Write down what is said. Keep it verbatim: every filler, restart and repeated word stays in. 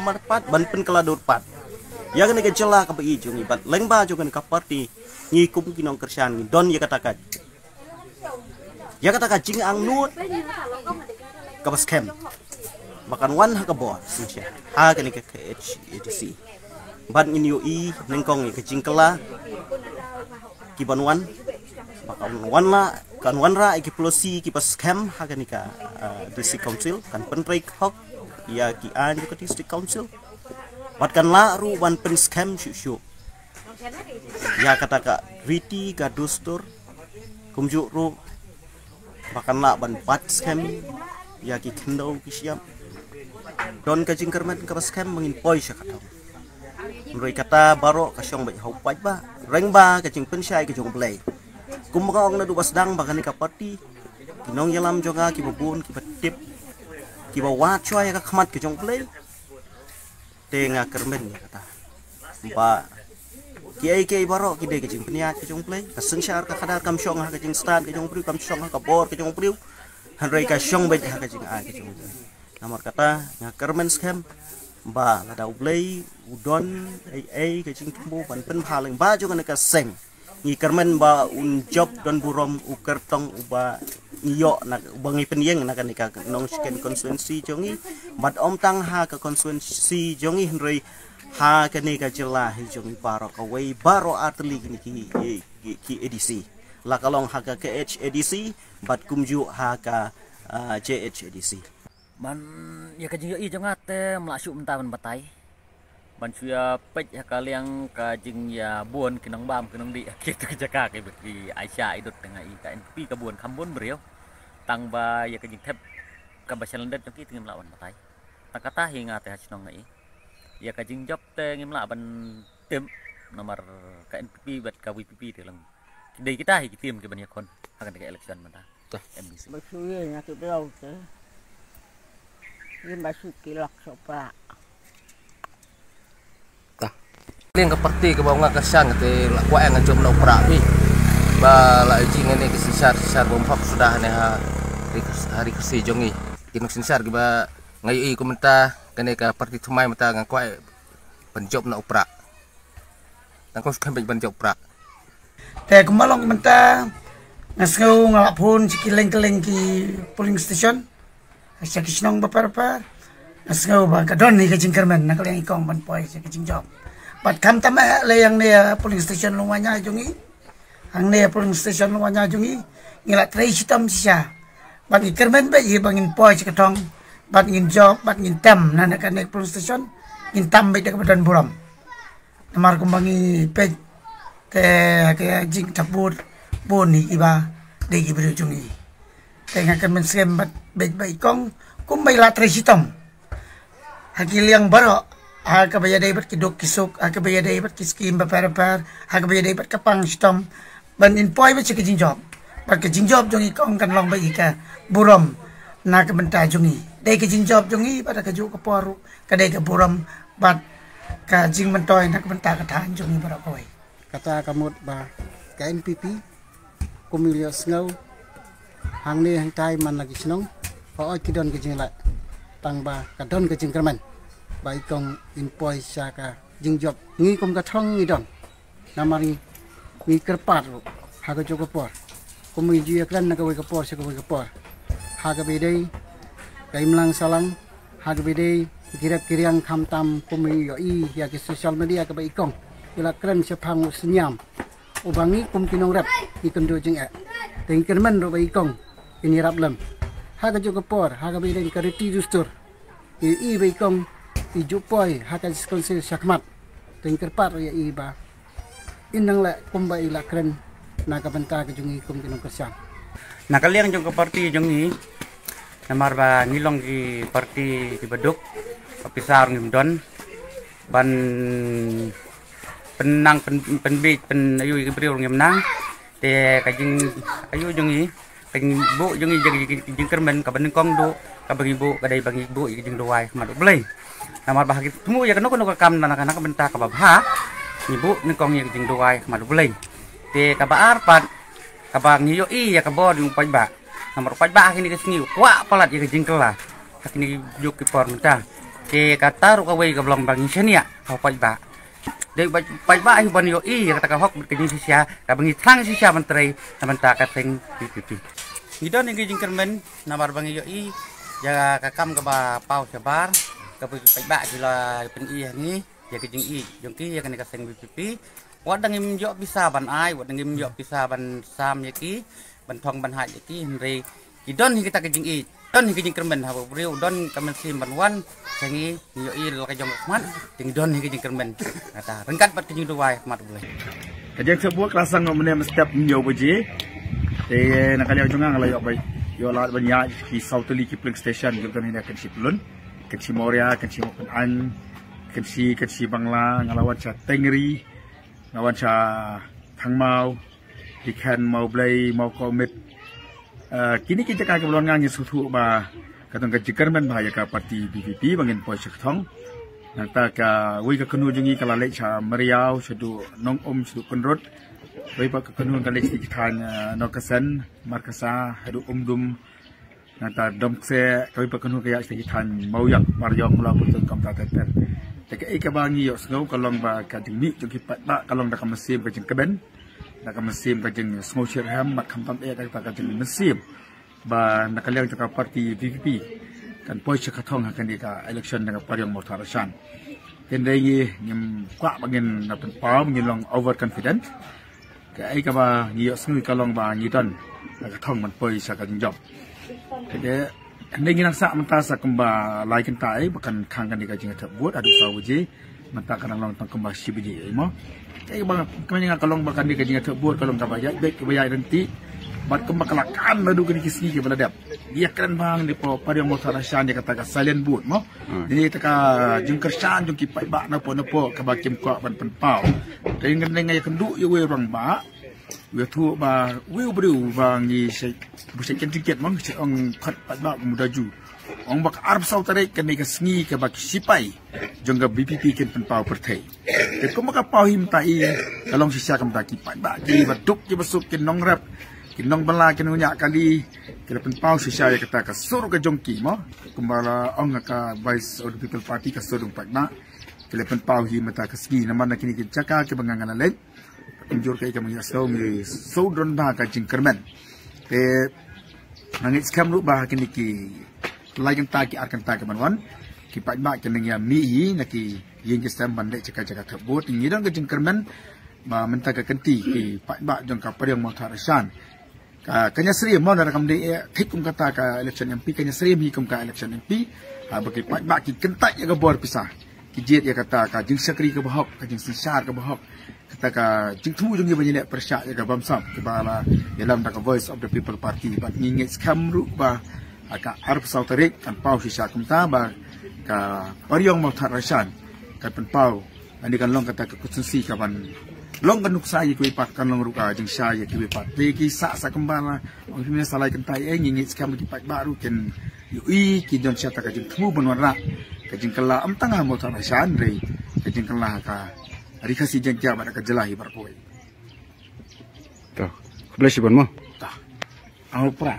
marpat ban pynkylla dur pat ïa kane ka jylla kaba ïeit jong ngi. Bad lyngba jong kane ka party, ngi kum ki nongkyrshan ngi don ïa kata ka, ïa kata ka jingangnud kaba skhem ba kan wan ha ka bor synshar ha kane ka K H A D C. Bad ngin ïohi nyngkong ïa ka jingkylla ki ban wan, ba kan wan la, kan wanrah ïa ki policy kiba skhem ha kane ka, ah, District Council, kan pyntrei hok ïa ki aiñ jong ka District Council. Bad kan lah ruh ban pynskhem shuh shuh ïa kata ka riti ka dustur, kumjuh ruh ba kan lah ban bat skhem ïa ki khyndew ki shyiap. Don ka jingkyrmen kaba skhem ba ngin poi sha ka thong. Hynrei kata baroh ka shong beit ha u paidbah, lyngba ka jingpynshai ka jong U Blei. Kumba nga ong naduh ba sdang ba kane ka party, ki nongïalam jong nga kiba bun kiba tip, kiba wad shuwa ïa ka khmat ka jong U Blei. Te nga kyrmen ïa kata ba kiei kiei baroh ki dei ka jingpynïaid ka jong U Blei. Ka synshar ka khadar kam shong ha ka jingstad ka jong u briew, kam shong ha ka bor ka jong u briew. Hynrei ka shong beit ha ka jingai ka jong U Blei. Namar kata nga kyrmen skhem ba lada U Blei u don ei ei ka jingthmu ban pynbha lyngba jong kane ka seng, ngi kyrmen ba un jop don burom u kyrtong uba ngi ïoh na, uba ngi pynïeng na kane ka Nongshken constituency jong ngi. Bad ym tang ha ka constituency jong ngi hynrei ha kane ka jylla hi jong ngi baroh kawei, baroh artylli kine ki, ki, ki A D C. La ka long ha ka K H A D C bad kumjuh ha ka, ah, J H A D C. Ban ïa ka jingïohi jong nga te ym lah shuh mynta ban batai. Ban shu ïa peit ïa ka liang ka jingïabun ki nongbam ki nongdih ha kitu ki jaka kiba ki ai sha i dud te nga i ka N P P ka bun kham bun briew. Tang ba ïa ka jingthep kaba shalyndet jong ki te ngim lah ban batai. Tang kata hi nga te ha shnong nga i. Ïa ka jingjop te ngim lah ban tip namar ka N P P bad ka V P P te lang. Dei kita hi ki team kiban ïakhun ha kane ka election mynta. Tah. M D C. Ba shu ïa nga tu dau te. Ïa ba shu ki lok sopra. Tah. Liang ka parti kaba nga kyrshan kata la kwah nga jop na u Prah phi. Ba la ïa jingane ka synshar synshar bym hok suda ne ha ri kyrs-, ha ri kyrsi jong ngi. Ki nongsynshar kiba nga ïohi kumta kane ka parti thymmai mynta nga kwah ban jop na u Prah. Tang kong skhem beit ban jop u Prah. Te kumba long mynta nga sngew nga la phone sha ki leng kylleng ki polling station, sha ki shnong bapher bapher. Nga sngew ba ka don hi ka jingkyrmen na ka liang i kong ban poi sha ka jingjop. Bad khamtam eh la ïa hangne polling station Lungwanya jong ngi. Hangne polling station Lungwanya jong ngi, ngi la trei shitom shisha. Bad ngi kyrmen beit hi ba ngin poi sha ka thong bad ngin jop bad ngin tem na kane polling station. Ngin tam beit da kaba don burom. Namar kumba ngi peit te ka jingthap vote bun hi kiba dei ki briew jong ngi. Te nga kyrmen skhem bad beit ba i kong kumba i la trei shitom ha ki liang baroh, ha kaba ïadei bad ki duk ki suk, ha kaba ïadei bad ki skim bapher bapher, ha kaba ïadei bad ka pang shitom. Ban in poi bad sha ka jingjop, bad ka jingjop jong i kong kan long bad i ka burom na ka bynta jong i. Dei ka jingjop jong i bad ha kajuh ka por ruh ka dei ka burom bad ka jingmyntoi na ka bynta ka thaiñ jong i baroh kawei. Kata ka mut ba ka N P P kum i ïohsngew hangne hangtai man la ki shnong, hooid ki don ka jingleh, tang ba ka don ka jingkyrmen ba i kong in poi sha ka jingjop. Ngi kum ka thong ngi don, namar ngi, ngi kyrpad ruh ha kajuh ka por, kum ngi ju ïakren na kawei ka por sha kawei ka por, ha kaba ïadei ka imlang sahlang, ha kaba ïadei ki rep ki riang, khamtam kum ngi ïohi ïa ki social media kaba i kong i la kren shaphang u Synñiam, uba ngi kum ki nongrep ngi kynduh jingeh. Te ngi kyrmen ruh ba i kong in ïarap lem ha kajuh ka por, ha kaba ïadei ka riti dustur. I, i ba i kong i ju poi ha ka District Council shakhmat. Te ngi kyrpad ruh ïa i ba in nang leh kumba i la kren na ka bynta ka jong ngi kum ki nongkyrshan. Na ka liang jong ka parti jong ngi, namar ba ngi long ki parti kiba duk, ka pisa ruh ngim don ban pynnang, pyn, pynbiej, pyn, aïu ïa ki briew ruh ngim nang. Te ka jing, aïu jong ngi, ka jingbuh jong ngi, jing, jing, jingkyrmen kaba nyngkong duh kaba ngi buh ka dei ba ngi buh ïa ka jingduwai ha khmat U Blei. Namar ba ha ki thmu ïa kano kano ka kam na ka, na ka bynta kaba bha, ngi buh nyngkong ïa ka jingduwai ha khmat U Blei. Te kaba ar pat, kaba ngi ïohi ïa ka bor jong u paidbah. Namar u paidbah ha kine ki sngi u kwah palat ïa ka jingkylla ha kine ki juk ki por mynta. Te kata ruh kawei ka ba long ba ngi shaniah ha u paidbah. Dei ba paidbah hi ban ïohi ïa kata ka hok bad ka jingshisha kaba ngi thrang shisha ban trei na bynta ka seng VPP. Ngi don ïa ki jingkyrmen namar ba ngi ïohi ïa ka kam kaba paw shabar kaba ki paidbah ki la pyni ïa ngi ïa ka jingïeit jong ki ïa kane ka seng VPP. Wat da ngim ïoh pisa ban ai, wat da ngim ïoh pisa ban sam ïa ki, ban thong ban hait ïa ki, hynrei ki don hi kita ka jingïeit, don hi ka jingkyrmen haba briew don ka mynsiem ban wan sha ngi, ngi ïohi la ka jong ka khmat, te ngi don hi ka jingkyrmen. Kata ryngkat bad ka jingduwai ha khmat U Blei. Ka jingthep vote ka la sdang mynne mynstep hynñiew baje. Te na ka liang jong nga nga la ïoh ba ïoh lad ban ïaid ki saw tylli ki polling station, ki don hi na Kynshi Pyllun, Kynshi Mawria, Kynshi Mawpynain, Kynshi, Kynshi Bangla, nga la wan sha Tengri, nga wan sha Thangmaw, Dikhen, Mawblei, Mawkawmit. Eh, kine ki jaka kiba la wan nga ngin sngewthuh ba ka don ka jingkyrmen bha ïa ka party VPP ba ngin poi sha ka thong. Nangta kawei ka kynhun jong ngi ka la leit sha Mawria, shaduh Nongum, shaduh Kynrut. Kawei pat ka kynhun ka leit sha ki thaiñ, eh, Nongkasen, Markasa, haduh Umdum. Nangta Domkse, kawei pat ka kynhun ka ïaid sha ki thaiñ Mawiong, Mariong, Mawlai, Pyrtuid, kumta ter ter. Te kaei kaba ngi ïohsngew ka long ba ka jingmih jong ki paidbah ka long da ka mynsiem ka jingkmen, da ka mynsiem ka jingsngewsih rhem, bad khamtam eh da ka jingmynsiem ba na ka liang jong ka party VPP kan poi sha ka thong ha kane ka election jong ka Pariong Mawthadraishan. Hynrei ngi ngim kwah ba ngin na pynpaw, ngin long overconfident. Kaei kaba ngi ïohsngew ka long ba ngi don ka thong ban poi sha ka jingjop. Te hynrei ngi nang sah mynta sa kumba lai kynta ei ba kan khang kane ka jingthep vote haduh saw baje. Mynta ka nang long tang kumba shi baje ei mo. Kaei ba kane nga ka long ba kane ka jingthep vote ka long kaba ïaid beit kaba ïaid ryntih. Bad kumba ka la kan naduh kine ki sngi kiba la dep. Ïa kren bang dei po Pariong Mawthadraishan ïa kata ka silent vote mo. Hmm. Ïa kata ka jingkyrshan jong ki paidbah napoh napoh kaba kim kwah ban pynpaw. Te ngan ïakynduh ïa uwei u rangbah. Uwei u rangbah, uwei u briew ba ngi shait, ba shait kynti kiad mo, ngi shait ong khot paidbah kum u Daju. Ong ba ka arphew saw tarik kane ka sngi kaba ki sipai jong ka VPP kin pynpaw pyrthei. Te kumba ka paw hi mynta ei ka long shisha kumta ki paidbah kiba duk kiba suk ki nongrep, ki nongbylla, ki nongñiah kali, ki la pynpaw shisha ïa kata ka sur ka jong ki mo. Kumba la ong ka Voice of the People Party ka sur jong paidbah. Ki la pynpaw hi mynta ka sngi namar na kine ki jaka kiba nga nga la leit. Kumjuh kaei kaba ngi ïohsngew ngi sngewdon bha ka jingkyrmen. Te nga ngeit skhem ruh ba ha kine ki lai kynta ki ar kynta kiban wan ki paidbah kin nang ïa mih hi na ki ïing ki sem ban leit sha ka jaka thep vote. Ngi don ka jingkyrmen ba mynta ka kynti ki paidbah jong ka Pariong Mawthadraishan ka, kan ïasyriem mo, lada kam dei, eh, thik kum kata ka election MP, kan ïasyriem hi kum ka election MP. Ha, ba ki paidbah ki kyntait ïa ka bor pisa, ki jied ïa kata ka jingshakri kaba hok, ka jingsynshar kaba hok, kata ka jingthmu jong ngi ban ïaleh pyrshah ïa ka bamsap kiba la ïalam da ka Voice of the People Party. Bad ngi ngeit skhem ruh ba ha ka arphew saw tarik kan paw shisha kumta ba ka Pariong Mawthadraishan kan pynpaw. Ani kan long kata ka constituency kaban long ka nuksa ïa kiwei pat, kan long ruh ka jingshai ïa kiwei pat. Te ki sah sa kumba la ong phi mynne sa lai kynta ei, ngi ngeit skhem ki paidbah ruh kin ïohi, kin don shisha ka jingthmu ban wanrah ka jingkylla, ym tang ha Mawthadraishan hynrei ka jingkylla ha ka Ri Khasi Jaiñtia bad ka jylla hi baroh kawei. To, khublei shibun mo. To. Ang pra.